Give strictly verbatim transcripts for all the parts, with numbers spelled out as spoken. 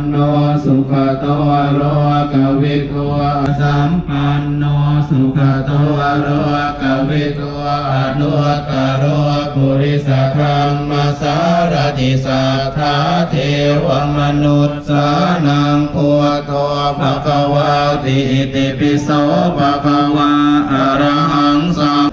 no sugato lokavidū, sampanno sugato lokavidū, anuttaro purisadammasārathi satthā devamanussānaṃ buddho bhagavāti. Itipi so bhagavā arahaṃ sam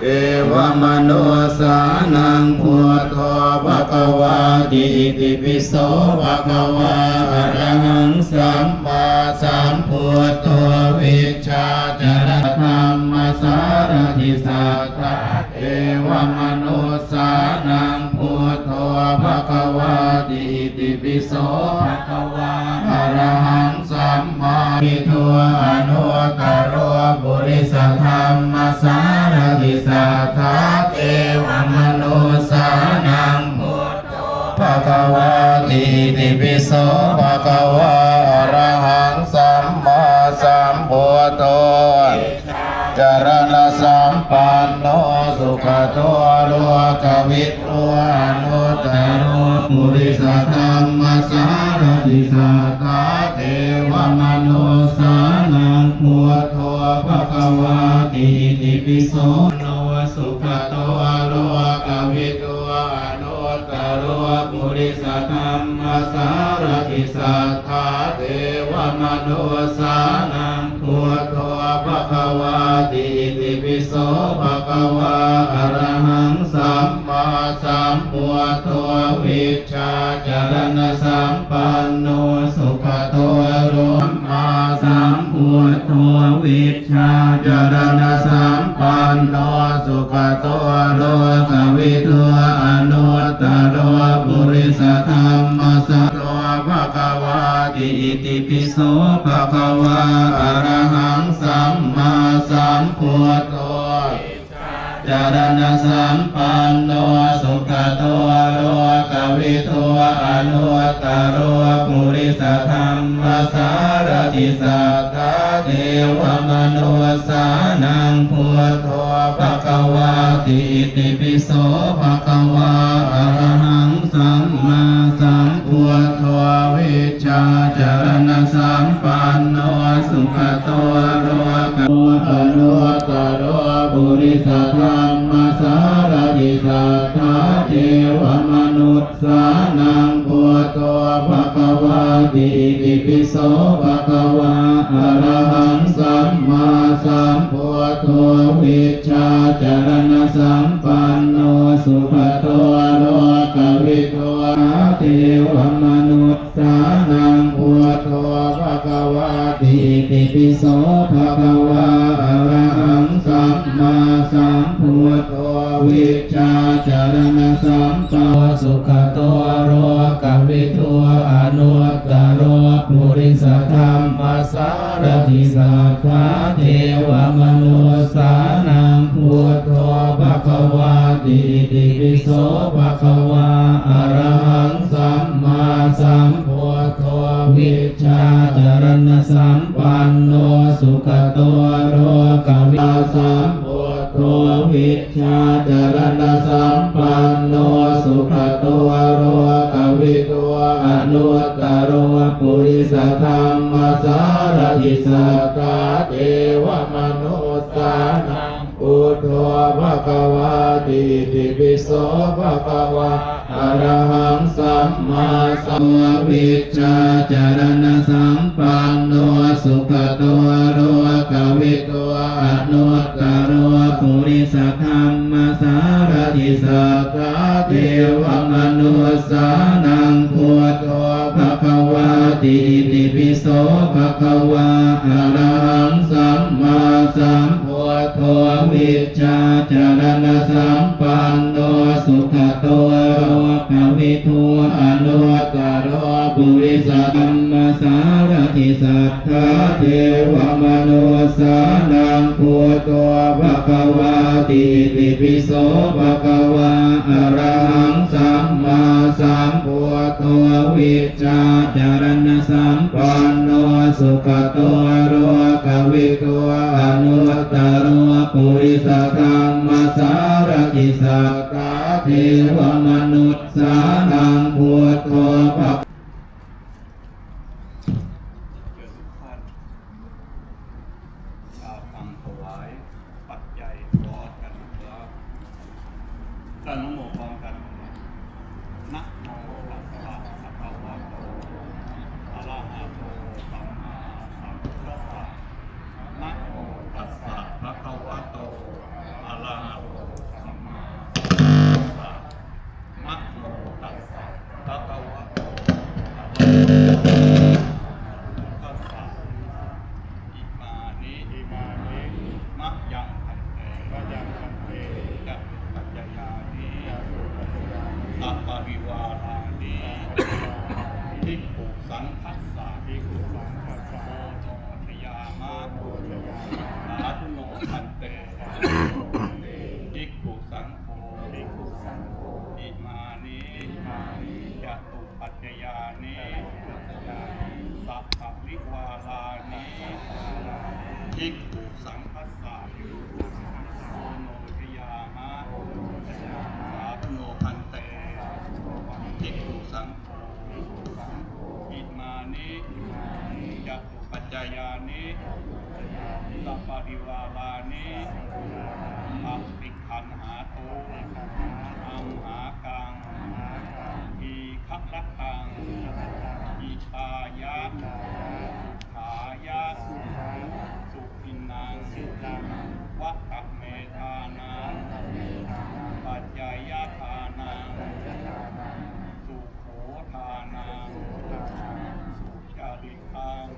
devamanussānaṃ buddho bhagavāti. Itipi so bhagavā arahaṃ sammāsambuddho vijjācaraṇadhammasārathi satthā devamanussānaṃ buddho bhagavāti. Itipi so bhagavā arahaṃ sammāvidū, anuttaro purisadammasārathi satthā devamanussānaṃ buddho bhagavāti. Itipi so bhagavā arahaṃ sammāsambuddho caraṇasampanno sugato lokavidū, anuttaro purisadammasārathi satthā devamanussānaṃ buddho bhagavāti. Itipi so no sugato lokavidū, anuttaro purisadammasārathi satthā devamanussānaṃ buddho bhagavāti. Itipi so bhagavā arahaṃ sammāsambuddho vijjācaraṇasampanno sugato lo sammāsambuddho vijjācaraṇasampanno sugato lokavidū, anuttaro purisadammasārathi bhagavāti. Itipi so bhagavā arahaṃ sammāsambuddho caraṇasampanno sugato lokavidū, anuttaro purisadammasārathi satthā devamanussānaṃ buddho bhagavāti. Itipi so bhagavā arahaṃ sammāsambuddho vijjācaraṇasampanno sugato loka anuttaro purisadammasārathi satthā devamanussānaṃ buddho bhagavāti. Itipi so bhagavā arahaṃ sammāsambuddho vijjācaraṇasampanno sugato lokavidū, devamanu sānaṃ buddho bhagavāti. Itipi so bhagavā arahaṃ sammāsambuddho vijjācaraṇasampanno sugato lokavidū anuttaro purisadammasārathi satthā devamanussānaṃ buddho bhagavāti. Itipi so bhagavā arahaṃ sammāsambuddho vijjācaraṇasampanno sugato lokavi sambuddho vijjācaraṇasampanno sugato lokavidū anuttaro purisadammasārathi satthā devamanussānaṃ buddho bhagavāti. Itipi so bhagavā arahaṃ sammāsambuddho vijjācaraṇasampanno sugato lokavidū anuttaro purisadammasārathi satthā devamanussānaṃ buddho bhagavāti. Itipi so bhagavā arahaṃ sammāsambuddho vijjācaraṇasampanno sugato lokavidū anuttaro purisadammasārathi satthā devamanussānaṃ buddho bhagavāti. Itipi so bhagavā arahaṃ sammāsambuddho vijjācaraṇasampanno sugato lokavidū anuttaro purisadammasārathi satthā devamanussānaṃ buddho bhagavāti. Saṅghassa. Bhikkhusaṅghassa. Oṇojayāma. Oṇojayāma. Sādhu no bhante. Bhikkhusaṅgho. Bhikkhusaṅgho. Imāni. Imāni. Catupaccayāni. Catupaccayāni. Saparivārāni. Bhikkhusaṅghassa. Oṇojayāma. Sādhu no bhante. Bhikkhusaṅgho. Imāni. Catupaccayāni. Saparivārāni. Paṭiggaṇhātu. Amhākaṃ. Dīgharattaṃ. Hitāya. Sukhāya. Sukhinaṃ. Vata me dānaṃ. Paccayadānaṃ. Sukhodānaṃ. Sucaritaṃ.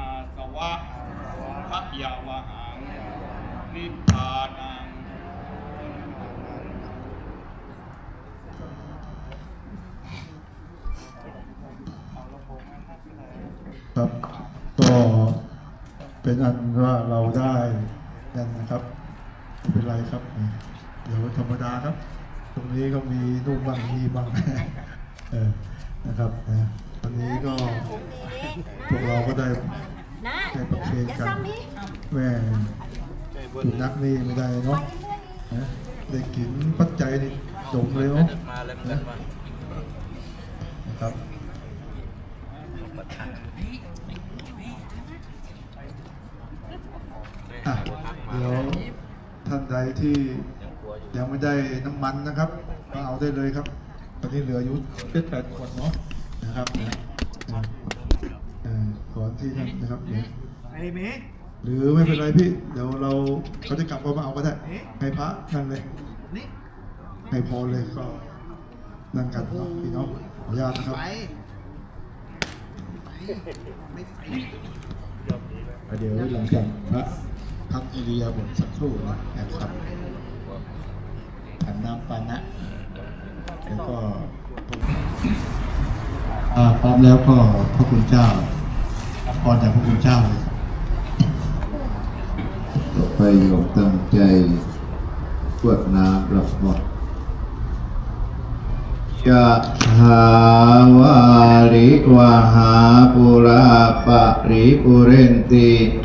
Āsavakkhayaṃ nibbānaṃ. ครับ ก็เป็นอันว่าเราได้นั่นนะครับ ไม่เป็นไรครับ เดี๋ยวธรรมดาครับ ตรงนี้ก็มีนู่นบ้างนี่บ้าง เออ นะครับ นะ วันนี้ก็ พวกเราก็ได้ นะ ได้ประเคน อย่า กัน ซ้ำนี้ แม่ คุณนักนี่ไม่ได้เนาะ นะ ได้กินปัจจัยนี่ดมเลยเนาะ นะ นะครับ อ่ะ เดี๋ยวท่านใดที่ยังไม่ได้น้ำมันนะครับ ก็เอาได้เลยครับ ตอนนี้เหลืออยู่เจ็ดแปดขวดเนาะ นะครับ นะ อ่า อ่า ก่อนที่นั่นนะครับ เดี๋ยว ไอ้เมย์ หรือไม่เป็นไรพี่ เดี๋ยวเราเขาจะกลับก็มาเอาก็ได้ เอ๊ะ ให้พระนั่นเลย นี่ ให้พรเลยก็นั่นกันเนาะพี่เนาะ ขออนุญาตนะครับ ไป เดี๋ยวหลังจากพระพักอิริยาบถสักครู่นะครับฉันน้ำปานะ แล้วก็ อ่า พร้อมแล้วก็พระคุณเจ้ารับพรจากพระคุณเจ้าเลยครับ ต่อไปโยมตั้งใจกรวดน้ำรับพร Yathā vārivahā pūrā paripūrenti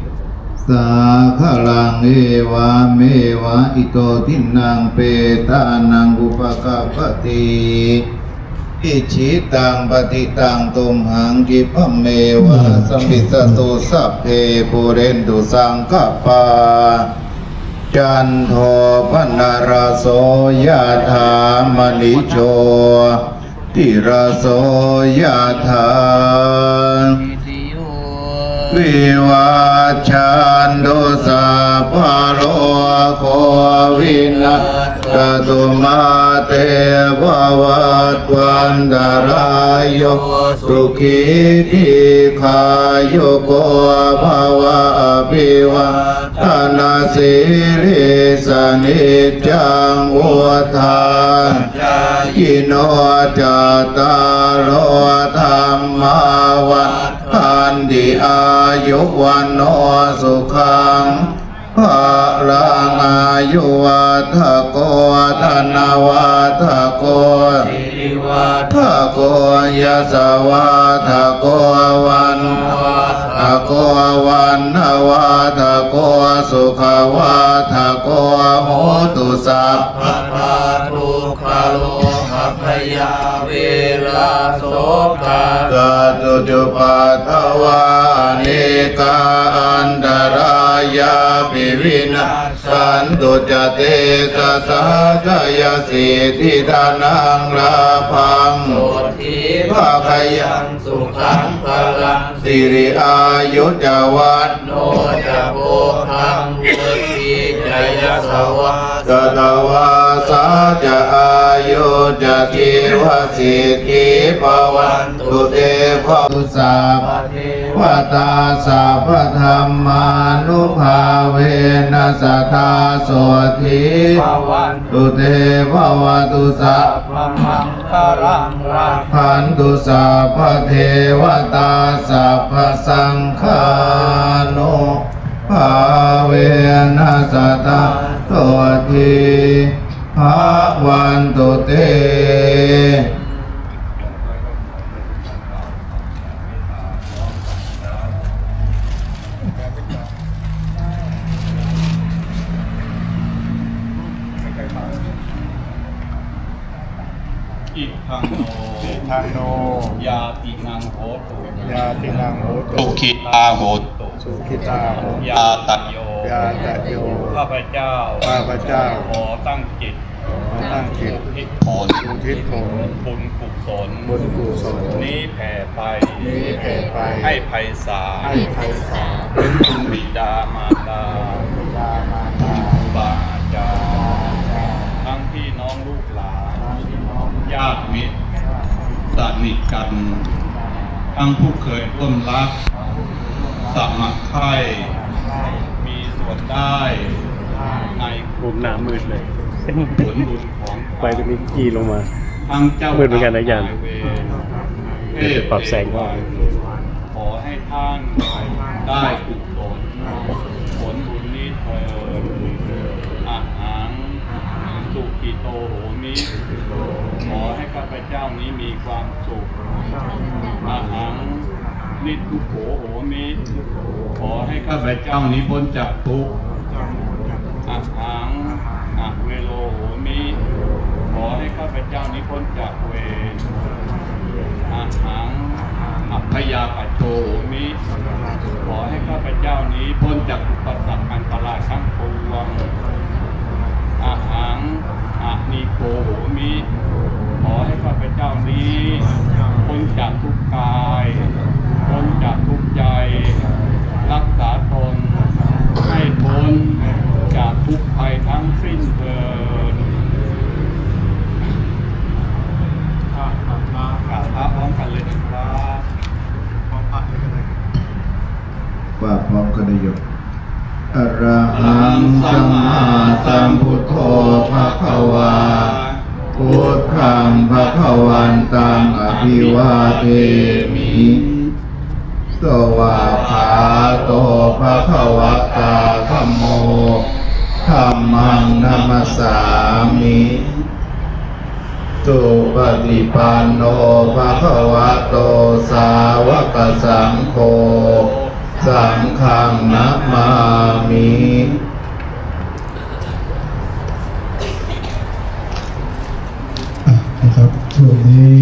sāgaraṃ, evameva ito dinnaṃ petānaṃ upakappati. Icchitaṃ patthitaṃ tumhaṃ khippameva samijjhatu, sabbe pūrentu saṅkappā, cando paṇṇaraso yathā, maṇi jotiraso yathā. Vivajjantu sabbarogo vinassatu, mā te bhavatvantarāyo, sukhī dīghāyuko bhava. Abhivādanasīlissa niccaṃ vuḍḍhā pacāyino, cattāro dhammā vaḍḍhanti, āyu vaṇṇo sukhaṃ balaṃ. Āyuvaḍḍhako dhanavaḍḍhako sirivaḍḍhako yasavaḍḍhako vaṇṇavaḍḍhako vaṇṇavaḍḍhako sukhavaḍḍhako hotu sabbadā. Dukkharogabhayā verā sokā sattu cupaddavā, anekā antarāyāpi vinassantu ca tejasā. Jayasiddhi dhanaṃ lābhaṃ, sotthi bhāgyaṃ sukhaṃ balaṃ, siri āyu ca vaṇṇo ca bhogaṃ vuḍḍhī ca yasavā, satavassā ca āyū ca jīvasiddhī bhavantu te. Bhavatu sabbadev vatā sabbadhammānubhāvena sadā sotthī bhavantu te. Bhavatu sabbamaṅgalaṃ, rakkhantu sabbadevatā, sabbasaṅghānubhāvena sadā sotthī bhavantu te. Idaṃ no, idaṃ no, ñātīnaṃ hotu, ñātīnaṃ hotu, sukhitā hontu, sukhitā hontu, ñātayo, ñātayo, ข้าพเจ้า ข้าพเจ้า ขอตั้งจิต ขอตั้งจิต อุทิศผล อุทิศผล บุญกุศล บุญกุศล นี้แผ่ไป นี้แผ่ไป ให้ไพศาล ให้ไพศาล ถึงคุณบิดามารดา บิดามารดา ครูบาอาจารย์ ทั้งพี่น้องลูกหลาน ญาติมิตร สนิทกัน ทั้งผู้เคยร่วมรัก สมัครใคร่ มีส่วนได้ ใน มุมหน้ามืดเลย ผลบุญของ ไฟตรงนี้จี้ลงมา ทั้งเจ้า มืดเหมือนกันนะอาจารย์ นายเวร เดี๋ยวจะปรับแสงก่อน ขอให้ท่านได้กุศลผลบุญนี้เถิด Ahaṃ sukhito homi ขอให้ข้าพเจ้านี้มีความสุข Ahaṃ niddukkho homi ขอให้ข้าพเจ้านี้พ้นจากทุกข์ Ahaṃ avero homi ขอให้ข้าพเจ้านี้พ้นจากเวร Ahaṃ abyāpajjho homi ขอให้ข้าพเจ้านี้พ้นจากอุปสรรคอันตรายทั้งปวง Ahaṃ anīgho homi ขอให้ข้าพเจ้านี้พ้นจากทุกข์กาย พ้นจากทุกข์ใจ รักษาตนให้พ้นจากทุกข์ภัยทั้งสิ้นเถิด กราบพระพร้อมกันเลยนะครับ พร้อมพระเลยก็ได้ ว่าพร้อมกันได้โยม Arahaṃ sammāsambuddho bhagavā. Buddhaṃ bhagavantaṃ abhivādemi. Svākkhāto bhagavatā dhammo. Dhammaṃ namassāmi. Supaṭipanno bhagavato sāvakasaṅgho. Saṅghaṃ namāmi. อ่ะ นะครับ ช่วงนี้